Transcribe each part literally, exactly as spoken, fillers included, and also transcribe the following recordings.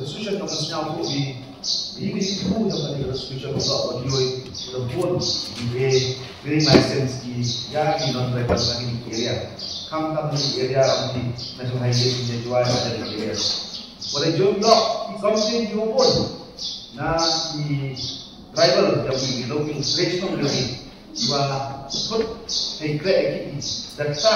Resolution ka mynsngaw ko bi, bi bi ku da ka resolution ko ba ki oi, ko da bun ki trading license ki ïa ki non-tribal na ki area. Kam kam ki area, am ki national highway ki area, ki area. Ko da jong yok ki complain ki bun na ki tribal, ïa ki local traditional area. Wa thut hei kreh ki da ta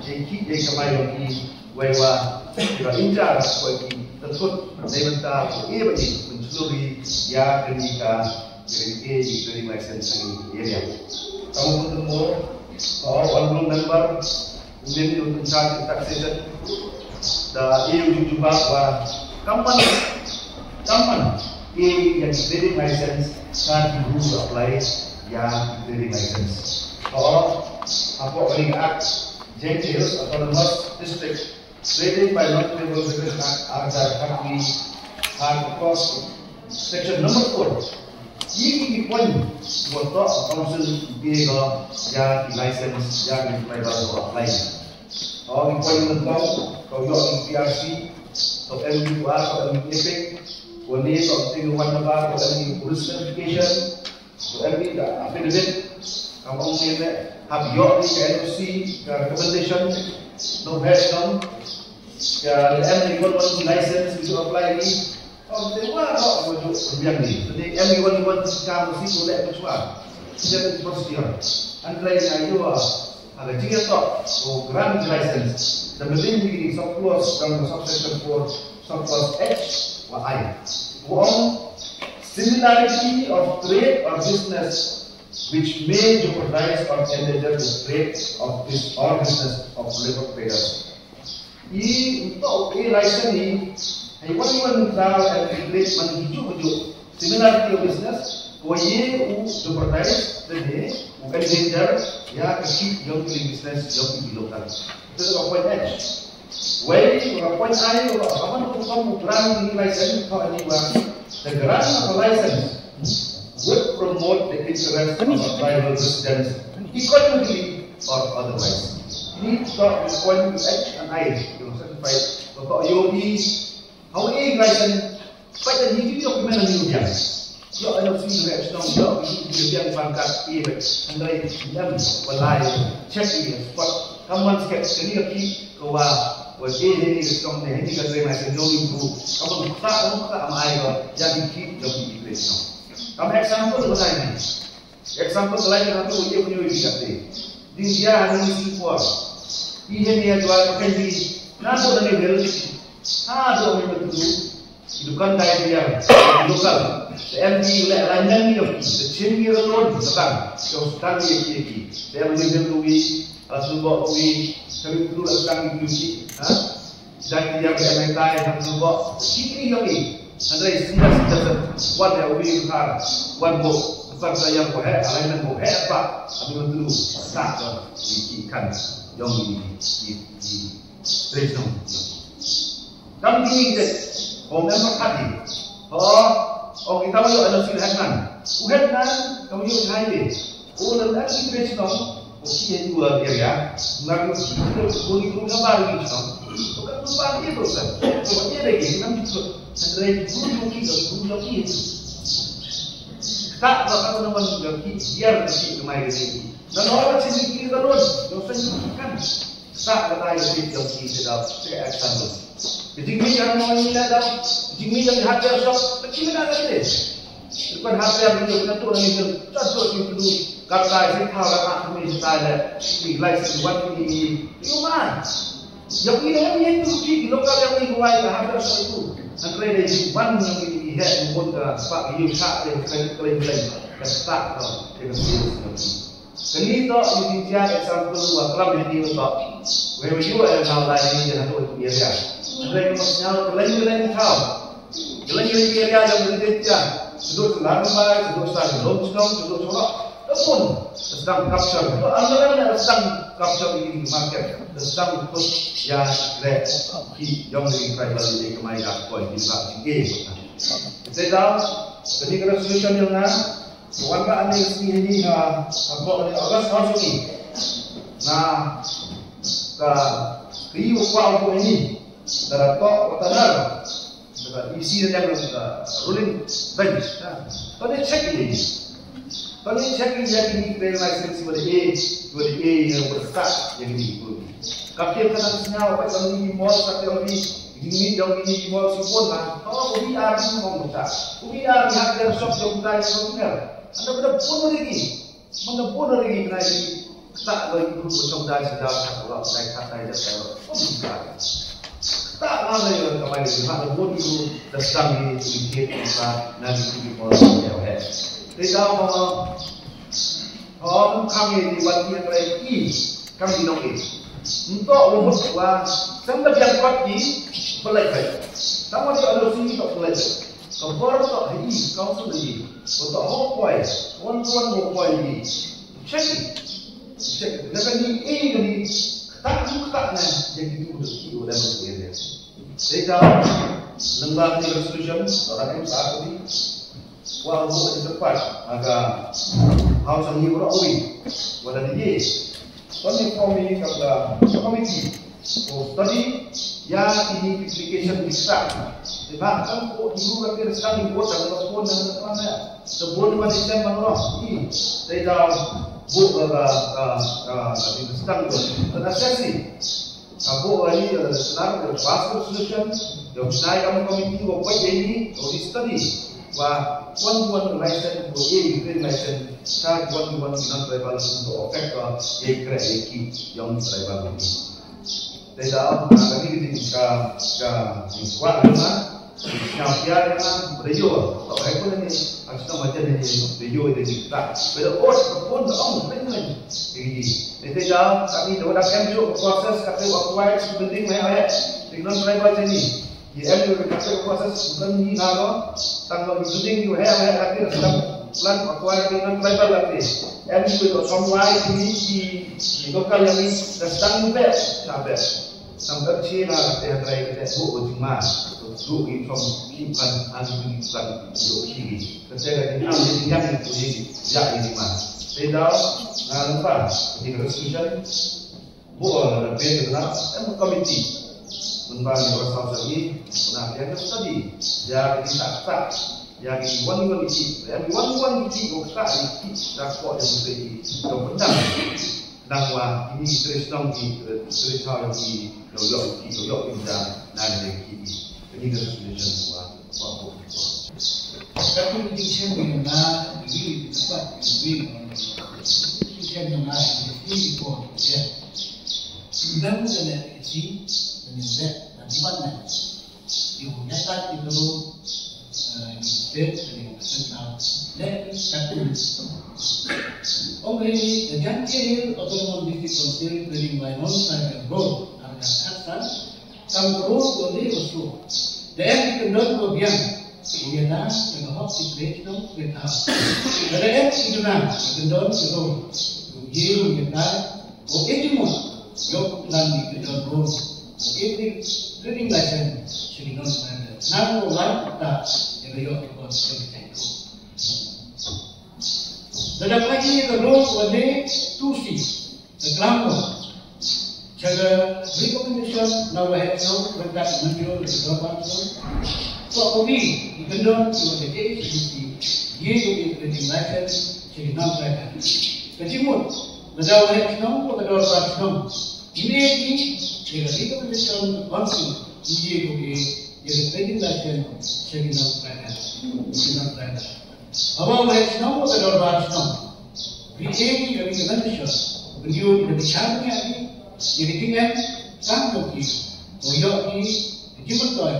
hei ki hei kamai wa ki wei wa ki wa injar wa ki da thut nei menta ko e ba ki kun chluri ïa kani ka kani e ki kani mai sen sang area. Kamu pun temu ko honorable member Union Youth in Charge of Taxation da e u jubab wa kampan kampan e ïa ki trading license ka ki rules apply ïa ki trading license. Ko hapo ring ak Jaintia Hills Autonomous District Trading by Non-Tribal Division Act arhajar khatwi, Hard Cross, Section number four. Yi ki ki point wa to council ki ga ya ki license ya ki tribal ko apply. Ko ki point number ko yo ki P R C, ko M U R, ko M U R, ko ni ko thing one number, ko ni police verification, ko ni da affidavit, ko ni ne hab yo ni N O C, ka recommendation, no bad no, ka M U R, ko ni license, ko apply ni, Ong te wa ro mo ju biang ni. Te em wan wan ka mo si ko le ko chwa. Siap ko siap. An lai na yo. Aga jing to ko grant license. Da meding ni sub clause dan sub section four, sub clause H wa I. Wong Similarity of trade or business which may jeopardize or endanger the trade of this or business of labour traders. I untuk i license ni, hei wan wan tau and trade man hiju hiju. Similarity of business, ko ye u jeopardize, dan ye u endanger, ya kasi yang business, yang local. Itu adalah point H. Wei, ora point ai, ora aman tu kom u grant ni license ko ani wa. The grant of a license would promote the interest of a tribal residents economically or otherwise. Ni to point H and I, you know, certified. Ko yo bi, how a license Peit da hi ki document na ni u biang. Ïoh N O C na ka shnong, ïoh ki ki biang pangkat i beit. Hynrei lem walai check i spot. Kam wan check kani ka ki ka wa wa e he ni ka shnong ne he ni ka trei mai ka nyong ni bu. Kam wan kta wan kta am ai ko ya ki ki ïoh ki trei shnong. Kam example walai ni. Example, ka lai ka tu ye punyo i kate. Ding dia ha ni si por. I he ni ya dua ka kai di. Na tu na ni hel. Ha do mi betul. I dukan dai dia. Local. The M D le alignment ni yo. The chin ni ro lon. Dukan. Yo dukan ye ye ki. The M D hel lui. Ala tu bo lui. Kami tu la dukan ni ki. Ha? Jaki yang ka M I tai hang tu bo. Sini yang ni. Hynrei sida sida wan ya wi kar wan bo. Bukan saya yang bo he, alai nan bo he apa. Abi mentulu. Tak tu. Iki kan. Yang ini. Ini. Terus dong. Kam ding deh. Ong em kat di. Oh, ong kita yo ada sini hak nan. U hak nan, kamu yo hai deh. U leng administration of, u ki area. Ngar u ki ko ni ko na ba ri so. Ko ka tu ba ni ko sa. Ko ni de ki nam ki so. Andre ku yo ki ko ku yo ki. Ta ba ka na man yo ki, yar ki mai ki. Na no ra chi ki ka lo. Yo sa ni kan. Sa ka ta yo ki yo ki se da. Se example. Jingmi yang mau ni lah dah. Jingmi yang hardware shop. Kecil lah dah ni. Bukan hardware ni, bukan tu ni, tu tu tu tu. Kata saya tahu lah, aku ni saya dah. Ni lai si wan ni ni. You man. Yang ini yang ni tu di lokal yang ni buai lah hardware shop tu. Hardware dari wan yang ni ni he bukan ke sebab you tak ada kali kali kali. Kata tak tahu. Dia kata Kani to ïa ki jia example wa klam ïa ki to. Wei wa yu wa na lai ni jia na to ïa ria. Wei ka mas nyal keleng keleng thaw. Keleng keleng ïa ria jong ki jia. Sudut lam bai, sudut sa long chnong, sudut chorok. Tepun sedang capture. To amran na sedang capture ïa ki market. Sedang put ïa grab. Ki jong ki tribal ïa ki mai dak koi ki bak ki. Kita dah kani ka resolution yang na Wan ba ani sni ni ha ha ko ni August ha sni. Na ka ki u kwa u ni. Da to watanar. Da isi da yang da ruling bench. To ni check ni. To ni check ni ya ki ni trade license wala e wala e wala start ya ki ni. Ka ki ka na snya wa ka ni mol ka ki ni. Jingmih jong ki jingmih sipun la. Oh, ubi ar ni mong ta. Ubi ar ni hak der sok jong ta jong ner. Anda benda pun lagi. Mana pun lagi kena ini. Tak lagi pun jong ta jong ta tak la ta tak ta jong ta. Tak la lagi orang kamai ni. Mana pun itu datang ni sedikit kita nanti di pos jauh eh. Tidak mau Hom kham ïa ki wan ïa ka lei ki kam ki nong ki. Nto u mut wa kam da biang kot ki pelai bai. Tang wa ïa alo sini to pelai bai. Ka bor to ha i council ni. Ko to ho poi. Wan wan ho poi ni. Check it. Check it. Na ka ni e ka ni. Tak mu tak na ïa ki tu ki u da mu ïa. Dei da lengba ni resolution orang yang tak ni. Wa u ka tepat aga hau sang ni ura ui. Wala ni ye. Kon ni form ni ka ka committee. Ko study ya ini application ni sa. Dei ba kan ko ni ura ke sang ni ko sang ko nang ka ya. Sebon ma ni sem ma lo. Dei da bu ka ka ka ni sang ko. Ka assess ni. Abo ai da sdang da pass resolution da u chnai kam committee wa poi ai ni da u study wa one one license ko e green license sa one one non tribal ko affect ko e kre e ki yong tribal ni. Te da ka ni ki ka ka ni kwa na Sñiaw pia ïa nga, ba da ïoh, ba ai ko ne, ang sñiaw ma jan ne, ba da ïoh ïa kita. Ba da ot, ba pun, ba ong, ba ong. Ïa ki. Ïa te da, kami da, da em ju, process, kata wa kuai, building, mai, mai. Di non tribal jani. Di em ju, kata process, bukan ni na lo. Tang lo building, ju, he, he, kata, plan, wa kuai, di non tribal, kata. Em ju, lo, som wai, di, di, di, local, yang ni, da sedang, be, na, be. Samtang shi na ka te hynrei ka te buh ba jingma. Buh i thong ki pan an ki pan yo ki ni. Ka te ka jingma ni jingma ni ku ni ya ni jingma. Te dau na lempa ni ka resolution. Buh la ka pe ka na em committee. Mun ba ni ka sa sa ni na ya ka study. Ya ki tak tak. Ya ki wan wan ki. Ya ki wan wan ki ko ka ki tak ko yang mesti ko bendang. Nangwa, ini ki tre shnong ki, eh, tre shnong ki, lo yok ki, lo yok ki da, na de ki, ini ka resolution wa, wa ko. Ka tu ki chen ni na, ni ki tempat ni, ni ki chen na, ni ki ko, ya. Dan da ne ki, ni de, na di ban na. Yung nekat ito, eh, yung state, yung central, le, katun. Ong ini, the Jaintia Hills Autonomous District Council, leading by non-tribal road, arga katan, kam road ko le usu. The end can don't go beyond. Iyana, the hop situation of the town. The end can do not, can don't go. Yung yero, yung yero, Wa ejimon, yok lan ni ke don ro. Wa ejimon, trading license, sini non mana. Nan wa lan ta, ya yok ke pon sini tengko. Dalam lagi ke ro wa ne tusi, ke kelam wa. Cara recommendation na wa hek no, rentak menjur, ke dapat no. Wa kami, ke don, wa ke J H D C, ye ke trading license, sini non mana. Kajimut, ka daw heh shnong, ka daw ba shnong. Ine ki, ïa ka recommendation council, ïa ko ki, ïa ka training license, sha ki nongtrei. Ki nongtrei. Hawa heh shnong, ka daw ba shnong. Ri e ki, ïa ka recommendation. Bynta ïa ka bichar ïa ki, ïa ka tingem, kam ko ki. Ko ïa ki, Ki mutoi,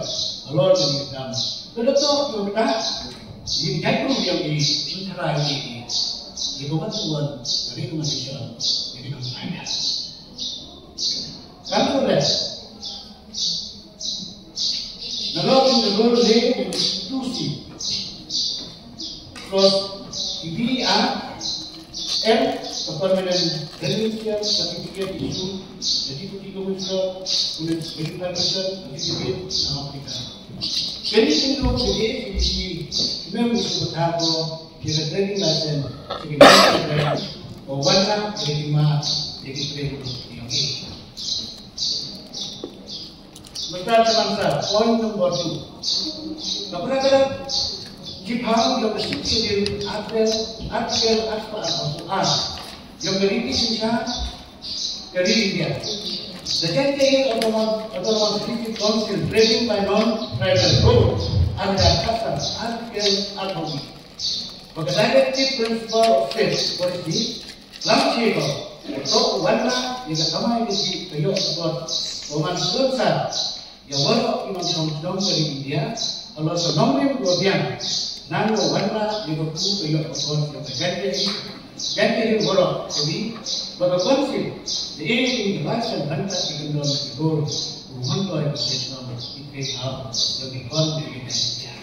halor ka jingkam. Ka da tok ka da. Yin kai ku yang i, yin tharai i. Yin ko mat suan, ri ko mat suan, ri ko mat suan. Kan ko le. Na lo kin na lo le, tu si. Cross, B R M, ka permanent residential certificate issue, the Deputy Commissioner, Police Information, Certificate, South Africa. Kani sino, the A C D C, mem issue ka ko, the training license, the training license, o wana, the ma, the training, Mynta te mynta, point number two. Ka para ka ki phang ïa ka Sixth Schedule, Article, Article, Article, Article, Article. Ïa ka riti shisha, ka ri India. The Jaintia Hills Autonomous, Autonomous District Council, trading by non-tribal road, under Article, Article, Article. Ba ka directive principle of state policy, lam chi ko, to wanrah ïa ka kamai ka jih ka ïoh ka kot, ko man sngewsar, ïa waroh ki nongshong shnong ka ri India, halor ka nongrim ka biang, nang ko wanrah ïa ka ku ka ïoh ka kot, ïa ka Jaintia, Jaintia waroh ka ri, ba ka council, the aim in the license, nang ka ki kyndon ki bor, u hon ko ïa ka state nong, ki kre thaw, ïa ki kon, ïa ki Jaintia.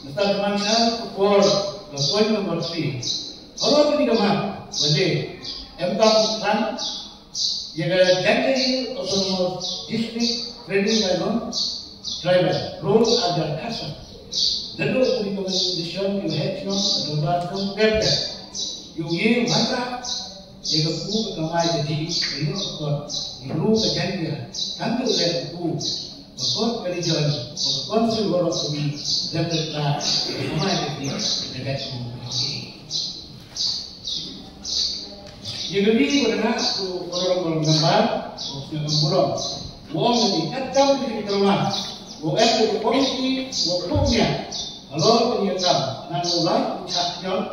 Mynta ka man ka por, ka point number three. Halor kane ka map, ba dei, em kam tang, ïa ka Jaintia Hills Autonomous District, trading by non-tribal, road under custom. Naduh ka recommendation, ïa ka heh shnong, ka dorbar shnong, pep pep. Ïa u ye wanrah, ïa ka ku ka kamai ka jih, ïa ka kot, ïa ka ru ka Jaintia, tang ka u leh ka ku, Ka kot ka region, ka council waroh kawei, lem bad ka, ka mai ka kawei, ka gat ka kawei. Ïa kawei ka dang ha, ka honorable member, ka sngewbha burom. Wa ong kane, kat kam ka jingkyrmen, wa em ka committee, wa khup nia, halor kane ka kam, ngan u lai, u chah ñion,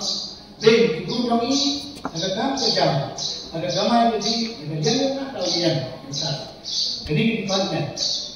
Dei, ki briew jong ngi, ha ka kam ka jam, ha ka kamai ka jih, ha ka liang ka na ka liang, ka sa. Kane ka department,